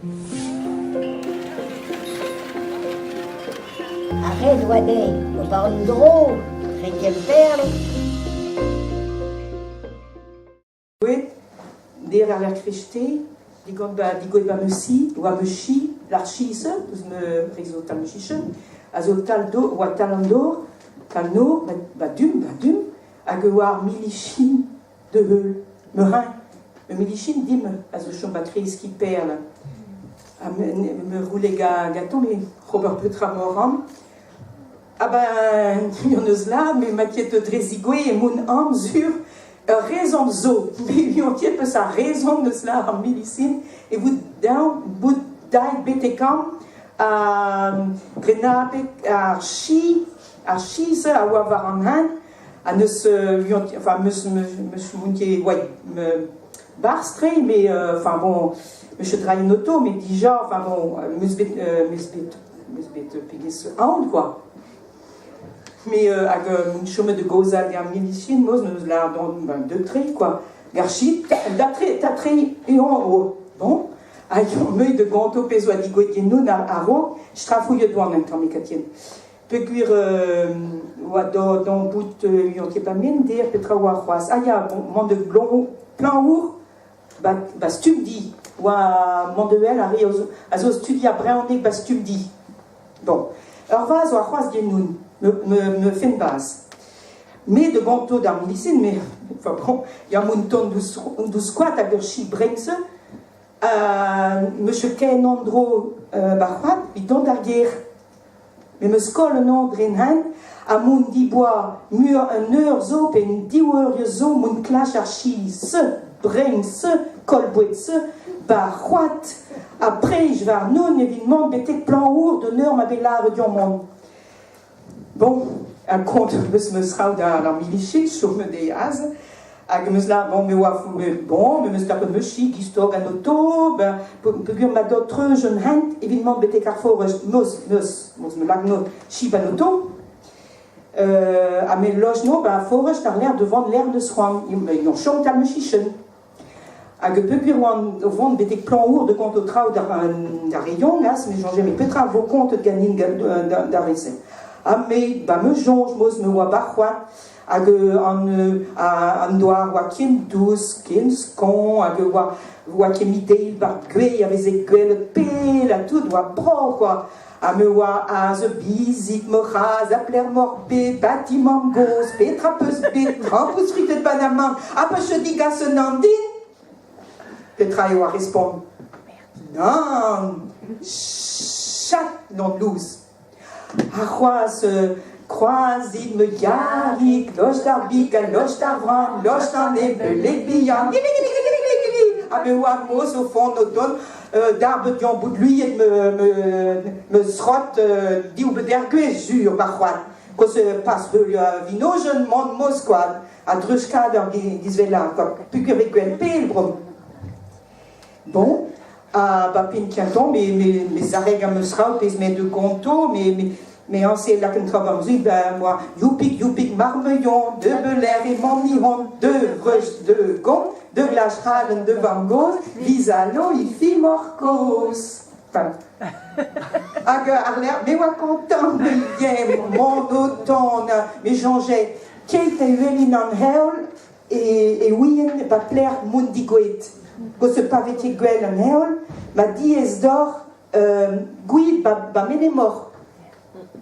Ar ret oa dezhe ober un dro dre Gemperle. Boued, der ar Kriste, digant ba digouet ba meusi, oa meuchi, l'archise, deus me rezo tal meuchichen, a zo tal do, oa tal an dor, tal nor, ba, ba dum, ba dum, hag oa ar milichin de heul, me rein, me milichin dim, a zo chom ba kreski perl. Ha me, me roule ga, gato, me Robert petra moran. Ah ben, hon eus la, me ma ket dre zigouez e mon am sur, ur rezon zo, me on ket peus ar rezon eus la ar milisin, e vout daou bout daet betek am, ha dre abeg ar chi, ar chi-se a oa war an hent, ha neus, enfin, meus, meus m'on ket, ouais, me barzh-tre, mais enfin bon, meus drailh an auto, mais dija, enfin bon, meus bet, meus bet, meus bet pegez aon, quoi. Me hag m'on chomet da gaozeal gant milicien moz neus lâret ben deut-tre quoi. Gar chi, da-tre, ta-tre eo o bon, hag meuit da gonto pezh oa digouet genoun a-raok, strafouilhet oan un tammig katien. Peogwir oa d'an bout unan ket pa men der petra oa c'hoazh. Ah ya, bon, mont da Plañvour, ba, ba Stumdi, oa mont da wel ar re a zo studiañ brezhoneg ba Stumdi. Bon, ur vazh oa c'hoazh genoun, me, me, me fenn bazh. Me da gonto d'ar milisin, me, enfin bon, ya mon ton douzh koad hag ur chi brein-se, Monsieur Ken an dro ba c'hoad evit dont d'ar gêr. Me 'm eus koll un an dre 'n hent ha mont diboa muioc'h un eur zo pe un div eur zo mont klach ar chi se, brein se, koll boued se, ba c'hoad ha prej warnon evit mont betek Plañvour d'un eur ma bet lâret deomp mont. Bon, ha kont eus meus traoù d'ar milisid, chomet eo aze. Hag em eus lâret, bon, me oa bon, me 'meus tapet meus chik, istor gant oto, ben, peogwir ma dot treuz un hent evit mont betek ar forest, noz, noz, noz, me lak no, chip an oto. Ha me loj no, ben, ar forest ar lec'h devant lec'h neus c'hoant, ils ont chom tal me chichen. Hag peogwir oan o vont betek Plañvour da gont o traoù d'ar re yaouank, me soñje met petra vo kontet ganin d'ar re-se. Ha me, ba me soñj, moz me oa barc'hoad, hag an douar oa ken dous, ken skañv, hag oa, oa ket mideil bar gwez a veze gwelet pell ha tout, oa brav quoi. Ha me oa aze bizit ma c'hazh ha plec'h m'oc'h bet batimant gozh, petra 'peus bet, traoù fritet Panama, ha peus digas un an din? Petra eo ar respont? Nann, chat non lous. Ha c'hoazh kroazit ma yarig, lost ar big ha lost ar vran, lost an ebeuled bihan, ha me oa moz o font o tont darbet diañ bout luiet me, me, me zrot div beder gwezh sur ma c'hoad. Koz pas heuliañ vinojenn mont moz koad ha dreuzkaat ur gizvella quoi pugur e gwell pel bro. Bon, ha ba penn kentañ me, me, me zareg am eus raok pezh me de gonto, me, me, me añse lak un traoù war ben moi youpik youpik marmeuillon, de beler e mamm de vreuz de gont, de glas raden de vamm-gozh, Lizalo ifi moc'h kozh. Enfin, hag ar lec'h, me oa kontant, me yen, mont o tan, me soñje keit e welin an heol e, e ouien ba plec'h mont digouet. Gosse pa vete gwell an heol, ma diaes deoc'h gouiet ba, ba menemor.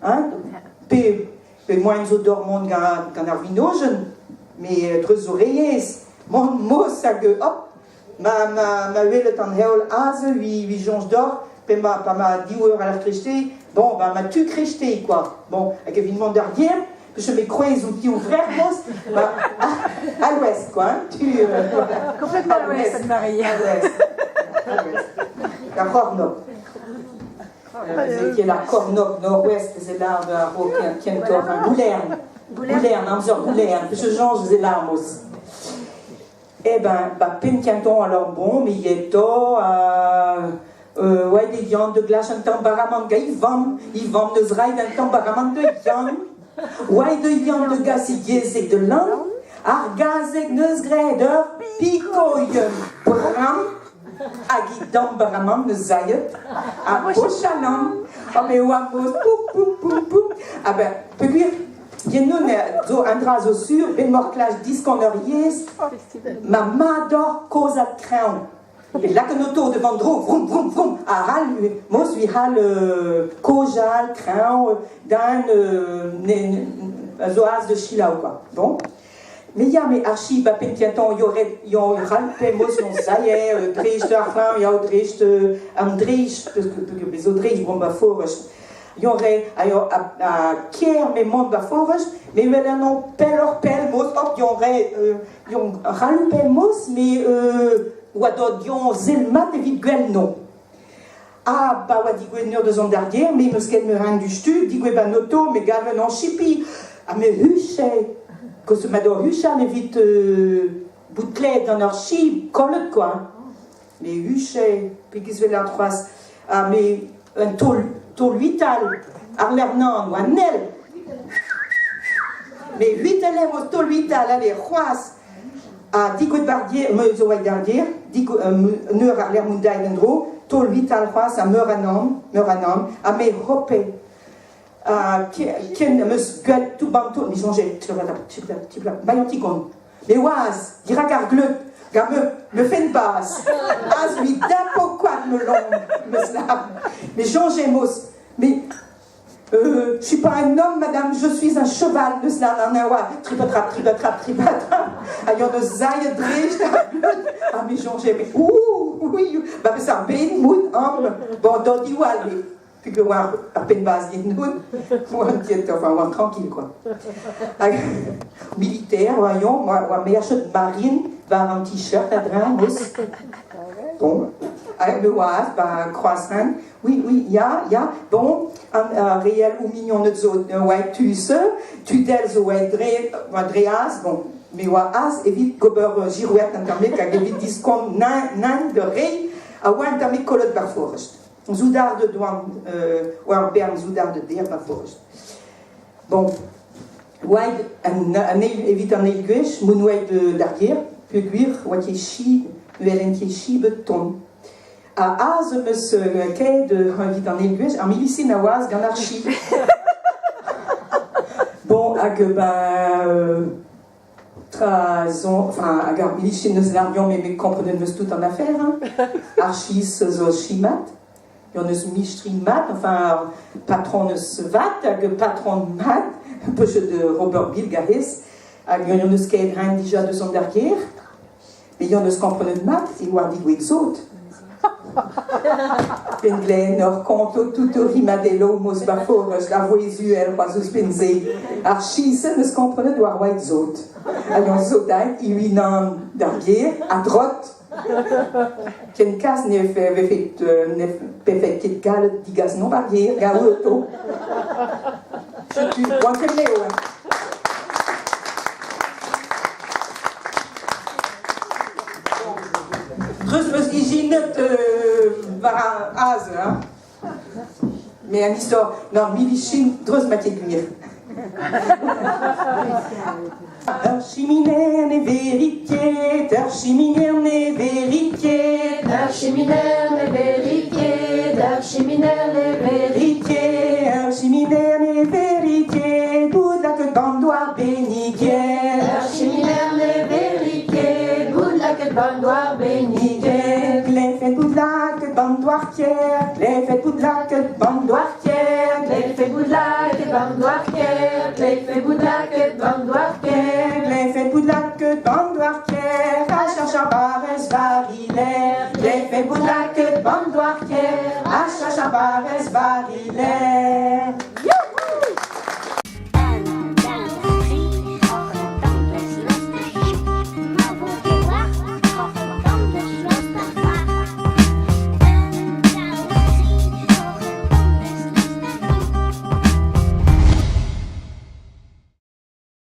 Hein? Pe, pe moaien zo deoc'h mont gant, gant ar vinojenn, me dreuz zo reyez, mont mos hag hop, ma, ma, ma welet an heol aze, ui, ui soñj deoc'h, pe ma, pa ma div eur à la kreisteiz, bon, ba ma tu kreisteiz, quoi. Bon, hag evit mont d'ar gêr, je me kroez outi o vrec'h ba, à, à l'ouest, quoi. Hein, tu, voilà. Complètement à l'ouest, Anne-Marie. À l'ouest. À l'ouest. La Cornoc. Euh, la Cornoc nord-ouest, c'est là a-raok kentoc'h, Goulern. Goulern, amzer Goulern. Je soñj ez larmos. Eh ben, ba penn kentañ alors bon, me yeto, ouais, de Yann de glace un tamm ga i vamm, i vamm neus raet un tamm baramant de Yann. Ouais, de Yann de gas i yezhek de lann, ar gazeg neus graet ur pikoien bram. Hag i dambaramant neus zailhet, ha pochalan, ha me oa moz poup poup poup poup. Ha ben, peogwir yennon zo un dra zo sur, bet morklaj diskant ur yezh, ma mador kozad kreñv. E lak an oto devant dro, vroom, vroom, vroom, a hall, moz vi hall kozal, kreñv, dan a zo az de selaou, quoi. Bon. Mais ya, mais archi, ba penn kentañ, yo ret, yo ralpe moz yon zailhet, dreist ar fin, yao dreist an dreist, peus que bezo dreist bon ba forest. Yon re, a yo a ker me mont ba forest, me wel an pelloc'h pell moz, hop, yon re, yon raloupe moz, me oa dot yon zel mat evit gwell non. Ah, ba oa digouezet meur deus an d'ar gêr, me 'meus ket meur du stu, digouezet ba'n oto, me gaven an chipi, ha me huche. Koz ma d'or huchal evit bout klevet gant ur chi kollet quoi. Me huche, pegiz 'vel ar c'hoazh, ha me un taol, taol huital, ar lec'h nann, oa nell. Me huitelle o taol huital, allez, c'hoazh. Ha digouezet ba'r gêr, me zo aet d'ar gêr, neur ar lec'h mont daet en-dro, taol vital c'hoazh ha meur a nann, meur a nann, ha me hope. Ha ken am eus gwellet tout banto, me soñje, mailhantikon. Me oaz, dirak ar gleud, gant me, me fenn bas, az mi dapo koad me long, me slap. Me soñje moz, me Je suis pas un homme, madame, je suis un cheval, neus lan an oa tripatrap, tripatrap, tripatrap, ha yon eus zailhet dreist ar bleud, ha me soñje, mais ouh, oui, ba peus ar ben mout am, bon, d'an diwall, mais peogwir oa ar penn-bazh din-noun, oan ket, enfin, oan tranquille, quoi. Hag militaire, oa yon, oa merchet marine war an t-shirt a-dreñv, eus. Bon, hag me oaz, ba kroaz-hent, Oui, oui, ya, ya. Bon, an re all o mignoned zo oa tu-se, tudel zo oa dre, oa dre az, bon, me oa az evit gober girouette an tammig hag evit diskont nan, nan de reiñ a oa un tammig kollet bar forest. Soudarded oant, oa ur bern soudarded der bar forest. Bon, oa an, an eil, evit an eil gwech, mont oa d'ar gêr, peogwir oa ket chi, 'welen ket chi bet tont. Ha aze 'm eus kaet evit an eil gwech ar milisin a oas gant ar chi. Bon, hag ben tra zo, enfin hag ar milisin eus l'arvion me komprenet 'meus tout an afer hein. Ar chis zo chi mat, yon eus mistri mat, enfin patron eus vat hag patron mat, peus de Robert Bill gahez, hag yon eus kaet rein dija deus an d'ar gêr. Me yon eus komprenet mat e oa digouezet sot. Pennglen ur konto tout o rimadello moz baforest ar vouezh uhel c'hoazh ouzhpenn-se. Ar chisenn eus komprenet war oa sot. Hag an sot-aet e-unan d'ar gêr, a-drot. Ken kas ne vefe ne vefe ket gallet digas nomp ar gêr gant auto. Setu, oan ket leo, hein. Treuz 'meus ijinet war ar aze, hein. Mais an istor, non, milichin, dreuz ma ket gwir. Ur chiminer ne verit ket, ur chiminer ne verit ket. Ur chiminer ne verit ket, ur chiminer ne verit ket, ur chiminer ne verit ket, bout lakaet ban doar benniget. Ur chiminer ne verit ket, bout lakaet ban doar benniget. Klevet bout lakaet ban doar ker, klevet bout lakaet ban doar ker, Klevet bout lakaet ban doar ker, klevet bout lakaet ban doar ker. Klevet bout lakaet ban doar ker, a chach ar barrez variler. Klevet bout lakaet ban doar ker, a chach ar barrez variler.